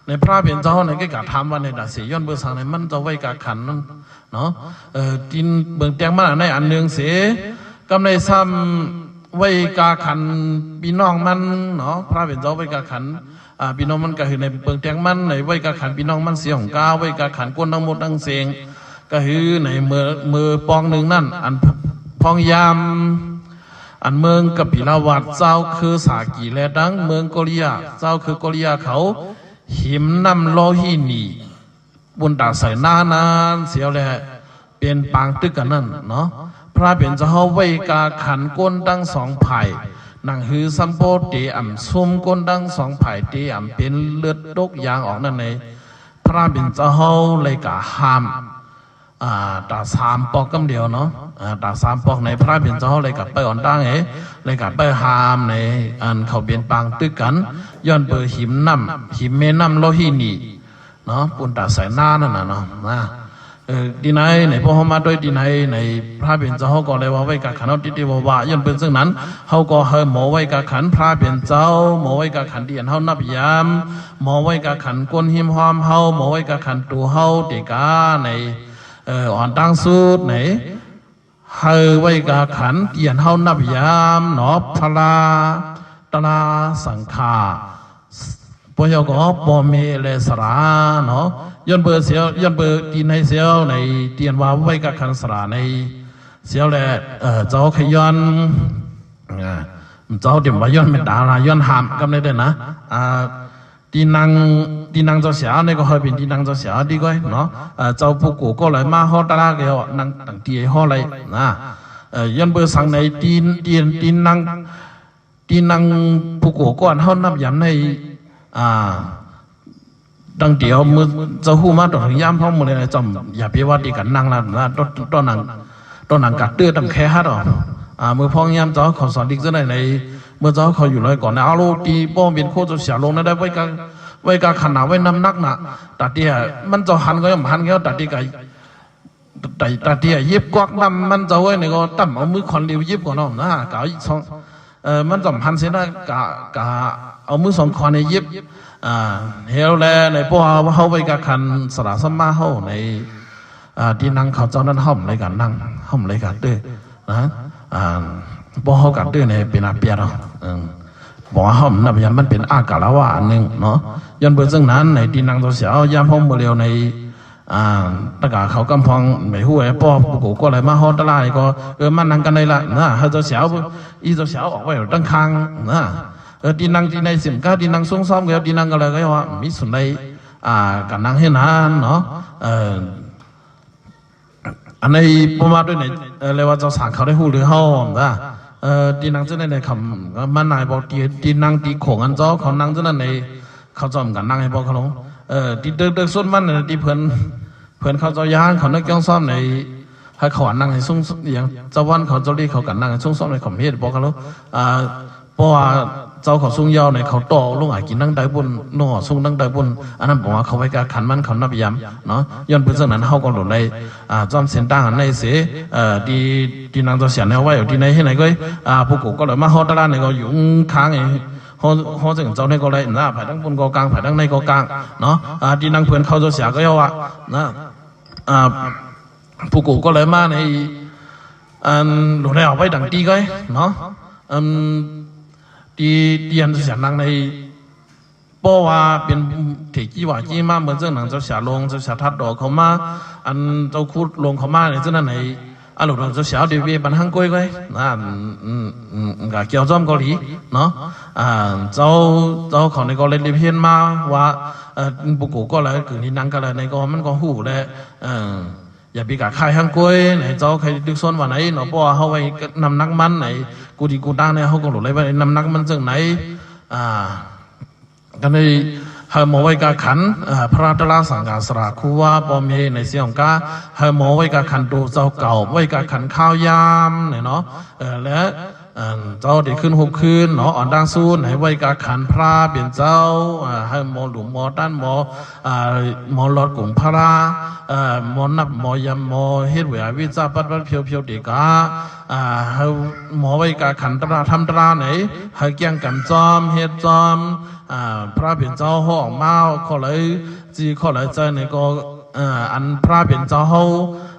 ໃນພະເປັນເຈົ້າໃນກໍກະທຳວ່າໃນດາເສ ຍ້ອນເບິ່ງສັງໃນມັນເຈົ້າໄວກາຂັນເນາະ ເອີ ກິນເບິ່ງແຕ່ງມັນໃນອັນໜຶ່ງເສ ກຳໃນຊ້ຳໄວກາຂັນພີ່ນ້ອງມັນເນາະ ພະເປັນເຈົ້າໄວກາຂັນ ອ່າ ພີ່ນ້ອງມັນກໍຄືໃນເບິ່ງແຕ່ງມັນໃນໄວກາຂັນພີ່ນ້ອງມັນເສຍຂອງກາ ໄວກາຂັນກົນທັງໝົດທັງເສັງ ກໍຄືໃນເມື່ອ ເມື່ອປອງໜຶ່ງນັ້ນ ອັນພອງຍາມ ອັນເມືອງກະປີລະວັດ ເຈົ້າຄືສາກີ ແລະ ທັງເມືອງໂກລິຍາ ເຈົ້າຄືໂກລິຍາເຂົາ ຫິມນ້ຳໂລຫິນີ ບຸນຕາໃສ່ໜ້ານານເສຍແລະ ເປັນປາງຕຶກກັນນັ້ນເນາະ ພະເປັນເຈົ້າເຮົາໄວກາຂັນກົນທັງສອງຝ່າຍ ໜັງຮືສຳໂພເຕອຳຊຸມກົນທັງສອງຝ່າຍ ເຕອຳເປັນເລືອດຕົກຢາງອອກນັ້ນໃນ ພະເປັນເຈົ້າເຮົາໄລກາຫ້າມ ອ່າ ຕາສາມປອກກຳດຽວເນາະ ອ່າ ຕາສາມປອກໃນພະເປັນເຈົ້າເຮົາ ແລະກະໄປອ່ອນຕາງເອ ແລະກະໄປຫ້າມໃນອັນເຂົາເປັນປາງຕຶກກັນ ຍ້ອນເປີຫິມນ້ຳ ຫິມແມ່ນ້ຳໂລຫິນີເນາະ ປຸນຕາສາຍໜ້ານັ້ນນະເນາະ ນະ ເອີ ທີ່ໃນ ໃນພວກເຮົາມາດ້ວຍທີ່ໃນ ໃນພະເປັນເຈົ້າເຮົາກໍໄດ້ວ່າໄວ້ກາກຂັນເຮົາຕິຕິວາວາ ຍ້ອນເປັນເຊິ່ງນັ້ນ ເຮົາກໍໃຫ້ໝໍໄວ້ກາກຂັນພະເປັນເຈົ້າ ໝໍໄວ້ກາກຂັນທີ່ອັນເຮົານັບຍາມ ໝໍໄວ້ກາກຂັນຄົນຮິມຮອມເຮົາ ໝໍໄວ້ກາກຂັນໂຕເຮົາເຕກາໃນ ເອີ ອ່ອນຕາງສຸດໃນ ໃຫ້ໄວ້ກາກຂັນທີ່ອັນເຮົານັບຍາມເນາະ ພະລາ ຕະລາ ສັງຂາ ພວກເຈົ້າກໍພໍ່ແມ່ ແລະ ສາລາເນາະ ຍ້ອນເປີເຊວ ຍ້ອນເປີຕີນໃນເຊວໃນ ທີ່ອັນວ່າໄວ້ກາກຂັນສາລາໃນເຊວ ແລະ ເອີ ເຈົ້າຂະຍ້ອນ ອ່າ ເຈົ້າຕຽມວ່າຍ້ອນເມດຕາລະ ຍ້ອນຫ້າມກັບໃນເດີນນະ ອ່າ ທີ່ນັ່ງ ທີ່ນັ່ງເຈົ້າສຽວນີ້ກໍເຮົາເປັນທີ່ນັ່ງເຈົ້າສຽວດີກວ່າເນາະ ເອີ ເຈົ້າຜູ້ໂກກໍໄລມາຮອດຕະລາກແລ້ວ ນັ່ງຕັ້ງທີ່ຮອດໄລນະ ເອີ ຍ້ອນເປີສັງໃນທີ່ ທີ່ ທີ່ນັ່ງ ທີ່ນັ່ງຜູ້ໂກກ່ອນເຮົານັບຍາມໃນ ອ່າ ຕັ້ງແຕ່ເອົາມື້ເຈົ້າຮູ້ມາຕອນເຖິງຍາມພ້ອມມື້ໃດ ເຈົ້າຢ່າໄປວ່າຕິກັນນັ່ງລະນະ ຕ້ອງ ຕ້ອງນັ່ງ ຕ້ອງນັ່ງກະເຕີດຳແຄຮັດເອົາ ອ່າ ມື້ພ້ອມຍາມເຈົ້າເຂົາສອນດິກຈັ່ງໃດໃນ ເມື່ອເຈົ້າເຂົາຢູ່ລອຍກ່ອນນະ ເອົາໂລດຕິບໍ່ເປັນໂຄເຈົ້າສຽວລົງນະໄດ້ ໄວ້ກາ ໄວ້ກາຂັນນະ ໄວ້ນ້ຳໜັກນະ ຕາເຕຍມັນເຈົ້າຫັນກໍຍ່ອມຫັນແລ້ວ ຕາເຕຍກະ ຕາ ຕາເຕຍຫຍິບກວັກນ້ຳມັນເຈົ້າເອີຍ ນີ້ກໍຕຳເອົາມືຂວັນຫຼຽວຫຍິບກໍນ້ອມນະ ກະອີກສອງ ເອີ ມັນຈຳພັນເສຍນະ ກະ ກະເອົາມືສອງຂວັນໃຫ້ຫຍິບ ອ່າ ແລ້ວແລໃນພວກເຮົາ ເຮົາໄວ້ກາກຂັນສະຫຼາສະມາເຮົາໃນ ອ່າ ທີ່ນັ່ງເຂົາເຈົ້ານັ້ນ ເຮົາບໍ່ໄດ້ການນັ່ງ ເຮົາບໍ່ໄດ້ການເຕີນະ ອ່າ ພວກເຮົາການເຕີນໃຫ້ເປັນອາປຽດເນາະ ເອີ ບອກວ່າເຮົານັບຍາມມັນເປັນອາກາລະວະອັນໜຶ່ງເນາະ ຍ້ອນເປີເຊິ່ງນັ້ນໃນທີ່ນັ່ງເຈົ້າສຽວ ຍາມເຮົາມື້ລຽວໃນ ອ່າ ຕະກາເຂົາກຳພອງໄມ່ຮູ້ໄອ້ປ້ອມ ກູກໍໄດ້ມາຮອດຕະຫຼາດກໍ ເອີ ມານັ່ງກັນໄດ້ລະນະ ໃຫ້ເຈົ້າສາວ ອີເຈົ້າສາວອອກໄວ້ຕັ້ງຂ້າງນະ ເອີ ທີ່ນັ່ງທີ່ໃນສິມກາ ທີ່ນັ່ງຊຸງຊ້ອມ ແລ້ວທີ່ນັ່ງກໍແລ້ວ ກໍວ່າມີສ່ວນໃດ ອ່າ ການນັ່ງເຮັດນັ້ນເນາະ ເອີ ອັນໃດບໍ່ມາດ້ວຍໃນ ເອີ ແລ້ວວ່າເຈົ້າສາວເຂົາໄດ້ຮູ້ຫຼືເຮົານະ ເອີ ທີ່ນັ່ງຈັ່ງໃດໃນຄຳ ມານາຍບອກທີ່ ທີ່ນັ່ງທີ່ໂຂງອັນເຈົ້າເຂົານັ່ງຈັ່ງນັ້ນໃນ ເຂົາຈອມກັນນັ່ງໃຫ້ພວກເຂົາລົງ ເອີ ທີ່ເດິກໆສຸດມັນນະ ທີ່ເພິ່ນ ເພິ່ນເຂົາເຈົ້າຢ້ານ ເຂົານັກຍ່ອງຊ້ອມໃນ ໃຫ້ເຂົາອັນນັ່ງໃຫ້ສູງ ອີ່ຫຍັງ ເຈົ້າວັນເຂົາເຈົ້າລີເຂົາກັນນັ່ງໃຫ້ສູງຊ້ອມໃນຄອມເຮັດ ບອກເຂົາໂລດ ອ່າ ເພາະວ່າເຈົ້າເຂົາສູງຍາວໃນ ເຂົາຕໍ່ລົງຫາກິນທັງໃດພຸ້ນ ໜໍ່ສູງທັງໃດພຸ້ນ ອັນນັ້ນບອກວ່າເຂົາໄວ້ກາກຂັນມັນ ເຂົານັບຍາມເນາະ ຍ້ອນເປັນເຊັ່ນນັ້ນ ເຮົາກໍຫຼູໄດ້ ອ່າ ຈອມເສັ້ນທາງອັນໃດເສ ເອີ ທີ່ ທີ່ນັ່ງເຈົ້າສຽວແນວໄວ້ ທີ່ໃນເຮັດໃນກໍ ອ່າ ຜູ້ໂກກໍເລີຍມາຮອດຕະຫຼາດໃນກໍຢູ່ຂ້າງ ຮອດ ຮອດເຊິ່ງເຈົ້າໃນກໍໄດ້ນະ ພາຍທາງພຸ້ນກໍກາງ ພາຍທາງໃນກໍກາງເນາະ ອ່າ ທີ່ນັ່ງເພິ່ນເຂົາເຈົ້າສຽວກໍເຈົ້າວ່ານະ ອ່າ ຜູ້ໂກກໍເລີຍມາໃນ ອັນ ໂລແນວໄວ້ດັງຕີ້ກ້ອຍເນາະ ອັນ ທີ່ ທີ່ອັນສຽງດັງໃນ ເພາະວ່າເປັນເຖກີວາຈີມາ ເໝືອນເຊິ່ງໜັງເຈົ້າສາລົງ ເຈົ້າສາທັດດອກເຂົ້າມາ ອັນເຈົ້າຄູດລົງເຂົ້າມາໃນເຊິ່ງນັ້ນໃນ ອາໂລດເຈົ້າສາເດເວບັນຫັງກ້ອຍກ້ອຍນະ ອືມ ອືມ ກະກ່ຽວຈ້ອມເກົາຫຼີເນາະ ອ່າ ເຈົ້າ ເຈົ້າເຂົາໃນກໍໄດ້ເຮັດມາວ່າ ເອີ ປຸໂກກໍແລ້ວ ຄືນີ້ນັ່ງກໍແລ້ວ ໃນກໍມັນກໍຮູ້ແຫຼະ ເອີ ຢ່າໄປກະຂາຍຫາງກ້ວຍໃນເຈົ້າ ໃຄດຶກຊວນວ່າໃນເນາະ ເພາະວ່າເຮົາໄວ້ນ້ຳໜັກມັນໃນ ກູດີກູດາງໃນ ເຮົາກໍຫຼູໄດ້ວ່ານ້ຳໜັກມັນຈັ່ງໃດ ອ່າ ກໍໄດ້ໃຫ້ໝໍໄວ້ກາຂັນ ເອີ ພະຕະລາສັງກາສະລາຄູວາ ພໍ່ແມ່ໃນສຽງກາ ໃຫ້ໝໍໄວ້ກາຂັນໂຕເຈົ້າເກົ່າ ໄວ້ກາຂັນຄາວຍາມນີ້ເນາະ ເອີ ແລະ ອັນເຈົ້າໄດ້ຂຶ້ນຮູບຄືນເນາະ ອັນດາງສູນໃຫ້ໄວ້ກາຂັນພະເປັນເຈົ້າ ອ່າ ໃຫ້ໝໍຫຼວງໝໍຕັນ ໝໍ ອ່າ ໝໍຫຼອດກົງພະ ເອີ ໝໍນັບໝໍຢຳ ໝໍເຮັດເວລາວິຊາປັດປັດພຽວພຽວເດກາ ອ່າ ໃຫ້ໝໍໄວ້ກາຂັນຕະລາທຳຕະລາໃນ ໃຫ້ກຽງກັນຈອມ ເຮັດຈອມ ອ່າ ພະເປັນເຈົ້າຮ້ອງມາ ຂໍ້ໃດຈີ້ ຂໍ້ໃດໃຈໃນກໍ ເອີ ອັນພະເປັນເຈົ້າເຮົາ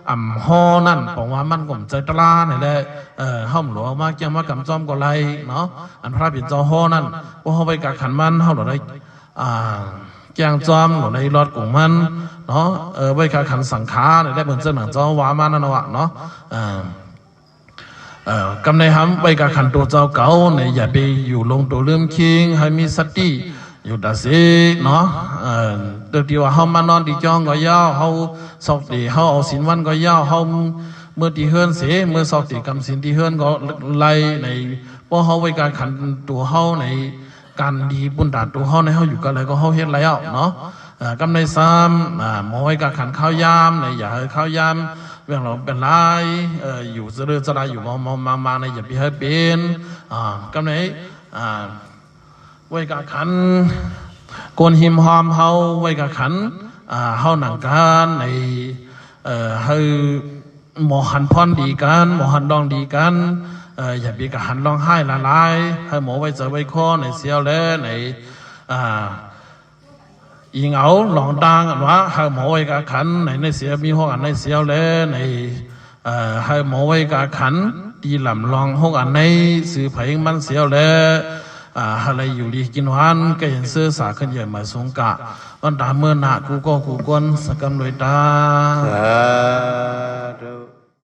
ອຳ ຮ້ອງນັ້ນ ເພາະວ່າມັນກໍບໍ່ໃຈຕະລາໃນແຫຼະ ເອີ ເຮົາຫຼວງມາກຽງມາກຳຈອມກໍໄດ້ເນາະ ອັນພະເປັນເຈົ້າຮ້ອງນັ້ນ ພວກເຮົາໄວ້ກາຂັນມັນ ເຮົາຫຼວງໄດ້ ອ່າ ກຽງຈອມ ຫຼວງໄດ້ລອດກົງມັນເນາະ ເອີ ໄວ້ກາຂັນສັງຂາໃນແຫຼະ ເໝືອນເຊິ່ງໜັງເຈົ້າວ່າມານັ້ນເນາະ ເອີ ເອີ ກຳໃນຫ້າມໄວ້ກາຂັນໂຕເຈົ້າເກົ່າໃນ ຢ່າໄປຢູ່ລົງໂຕລືມຄີງ ໃຫ້ມີສະຕິຢູ່ຕາເສເນາະ ເອີ ໂດຍທີ່ວ່າເຮົາມານອນທີ່ຈ້ອງກໍຢ່າ ເຮົາຊອກເຕ ເຮົາເອົາສິນວັນກໍຢ່າ ເຮົາເມືອທີ່ເຮືອນເສ ເມືອຊອກເຕກຳສິນທີ່ເຮືອນກໍໄລໃນ ເພາະເຮົາໄວ້ກາຂັນໂຕເຮົາໃນ ການດີບຸນຕາໂຕເຮົາໃນ ເຮົາຢູ່ກັນແລ້ວກໍເຮົາເຮັດແລ້ວເນາະ ອາ ກຳໃນສາມ ອາ ໝໍໄວ້ກາກຂັນຂ່າວຢາມໃນ ຢ່າໃຫ້ຂ່າວຢາມເປັນລາວເປັນຫຼາຍ ເອີ ຢູ່ສະເລີສະຫຼາຍ ຢູ່ເມົາໆມາງໆໃນ ຢ່າໄປໃຫ້ເປັນ ອາ ກຳໃນ ອາ ໄວ້ກາກຂັນ ຄົນຮິມຮອມເຮົາ ໄວ້ກາກຂັນ ອາ ເຮົານັ່ງກັນໃນ ເອີ ໃຫ້ ໝໍຫັນພອນດີກັນ ໝໍຫັນລອງດີກັນ ເອີ ຢ່າໄປກະຫັນລອງຮ້າຍຫຼາຍໆ ໃຫ້ໝໍໄວ້ໃຈໄວ້ຄໍໃນສ່ຽວແລໃນ ອາ ອີງເອົາລອງຕ່າງອັນວ່າ ໃຫ້ໝໍໄວ້ກາກຂັນໃນ ໃນສ່ຽວມີຫົກອັນໃນສ່ຽວແລໃນ ເອີ ໃຫ້ໝໍໄວ້ກາກຂັນ ຕີລຳລອງຫົກອັນໃນ ຊື່ໃຜມັນສ່ຽວແລ ອາ ໃຫ້ໄດ້ຢູ່ດີກິນຫວານ ກະເຫັນເຊື້ອສາຂຶ້ນໃຫຍ່ມາສູງກະ ວັນຕາເມີນະ ກູ່ກໍກູ່ຄົນ ສະກຳລວຍຕາ.